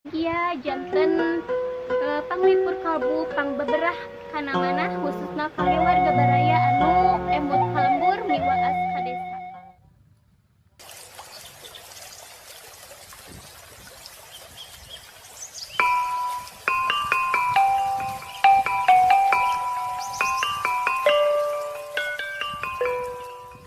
Iya, janten panglipur kalbu, pangbeberah kana manah, khususna kangge warga baraya anu emut ka lembur miwaas ka desa.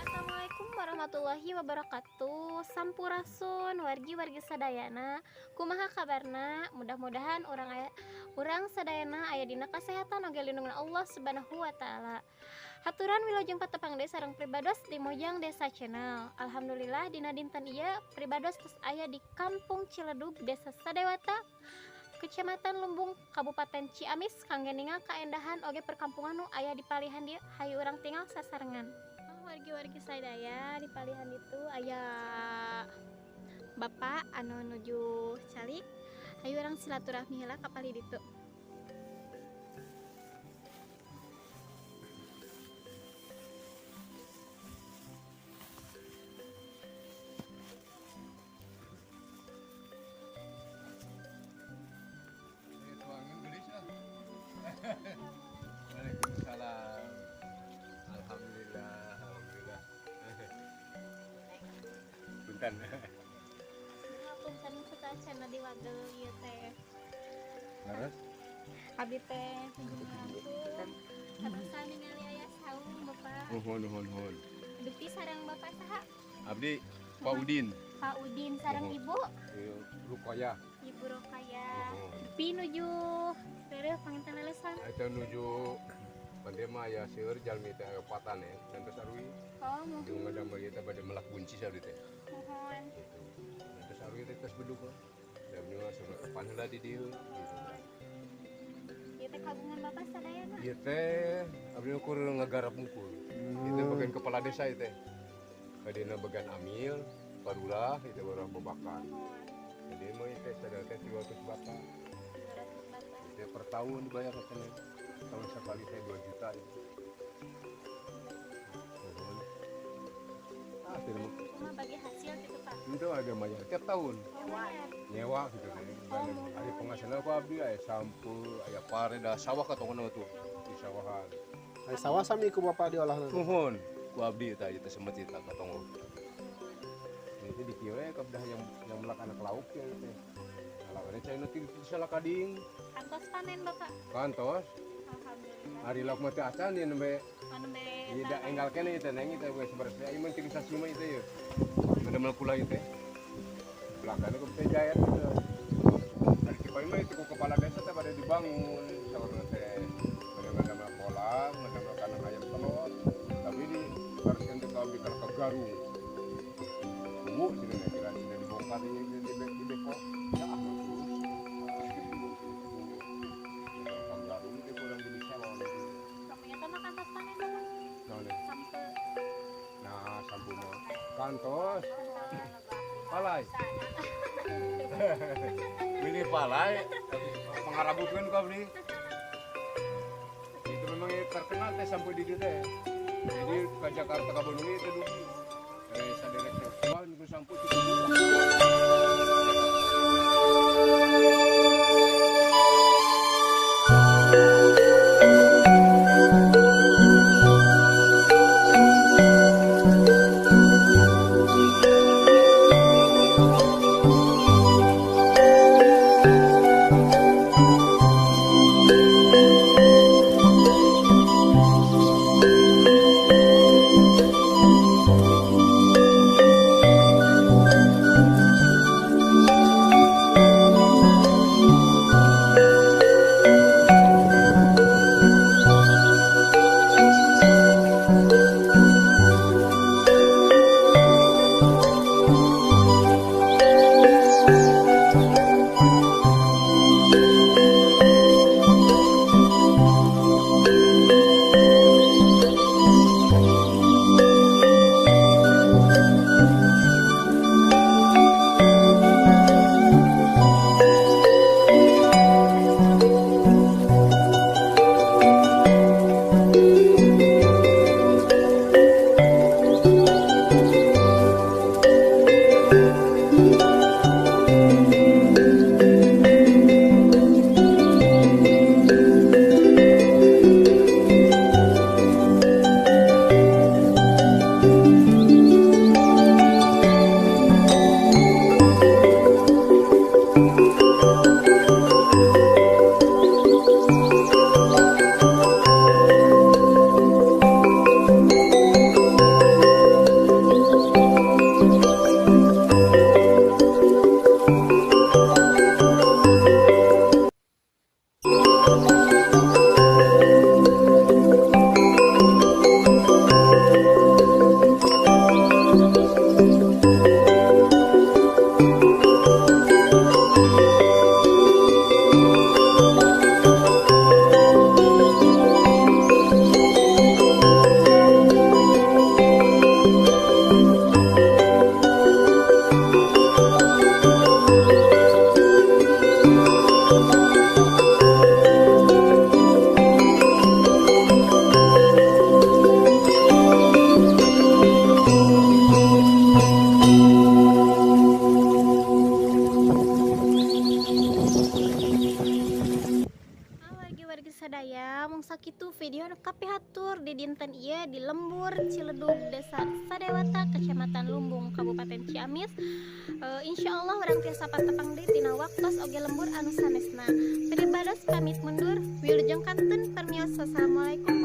Assalamualaikum warahmatullahi wabarakatuh. Sampurasun wargi-wargi sadayana. Kumaha kabarna? Mudah-mudahan urang aya, urang sadayana aya dina kasehatan oge lindungan Allah Subhanahu wa taala. Haturan wilujeng patepang deui sareng pribados di Mojang Desa Channel. Alhamdulillah, dina dinten ieu pribados tos aya di Kampung Ciledug, Desa Sadewata, Kecamatan Lumbung, Kabupaten Ciamis, kangge ningal kaendahan oge perkampungan nu aya di palihan dieu. Hayu urang tingal sasarengan. Wargi-wargi sadaya, di palihan itu aya bapak anu nuju calik. Hayu urang silaturahmi heula ka palih ditu. Tuangin geulis ah. Waalaikumsalam. Alhamdulillah, alhamdulillah. Punten. Punten sateuacanna diwagel ieu teh. Leres? Abi teh nuju ngalangkung. Katasan ningali aya saung Bapak. Nuhun, nuhun, nuhun. Dupi sareng Bapak saha? Abdi Pak Udin. Pak Udin sareng Nuhun. Ibu? Rukaya. Ibu Rokaya. Nuhun. Dupi nuju reureuh panginten leulesan. Eta nuju bade mah aya seueur jalmi teh aya patan ya, nantos arwi. Oh, muhun. Jeung ngadamel ieu teh bade melak buncis abdi teh. Muhun. Gitu. Nantos arwi teh tos bedug mah. Da abdi mah sok kapan heula di dieu gitu. Ieu teh kagungan Bapak sadayana? Ieu teh abdi ukur ngagarap mukul. Itu bagian kepala desa ieu teh. Kadina bagian amil, parurah, itu baru babakan. Muhun. Jadi mah ieu teh sadaya teh 300 bata. 300 bata. Itu per tahun dibayar katanya. Tahun sekali teh 2 juta itu. Nuhun. Ah, tidak mau. Cuma bagi hasil gitu, Pak. Itu ada bayar tiap tahun. Oh, bayar. Nyewa gitu teh. Oh, muhun. Ada penghasilan ku abdi aya sampeu, aya pare da sawah katongona tuh di sawahan. Ai sawah sami ku Bapak diolahna? Nuhun, ku abdi tah ieu teh semet ieu tah katongo. Itu di kieu we kabdah yang melak anak lauk ya teh. Lauknya cai nu ti salakading. Kantos panen Bapak? Kantos. Alhamdulillah. Ari lauk mah teu acan ieu nembe. Oh, nembe. Ieu da enggal keneh ieu teh neng ieu teh geus bersih. Ieu mah tilu sasi mah ieu teh ieu. Ngadamel kula ieu teh. Belakangna ku teh jayat gitu. Ari ti mah itu ku kepala desa teh bade dibangun saurna teh. Bade ngadamel kolam, ngadamel kandang ayam telur. Tapi di harus ente ka abdi ka Garung. Bu, cenah kira cenah dibongkar ieu di beko. Ya ah terus. Kang Garung teh kurang jadi salon. Ternyata mah kantos panen Bapak. Naon? Sampeu. Nah, sampeu mah kantos. Palai. Pilih palai, pangarabukeun ku abdi. Itu memang terkenal teh sampeu di dieu teh. Jadi ke Jakarta ka Bandung itu dugi. Dari saderek seksual minggu sampeu cukup murah. Mung sakitu video anu kapihatur di dinten ieu di Lembur Ciledug, Desa Sadewata, Kecamatan Lumbung, Kabupaten Ciamis. Insya Allah urang tiasa patepang deui tina waktos oge lembur anu sanesna. Pribados pamit mundur, wilujeng kantun permios. Wassalamualaikum.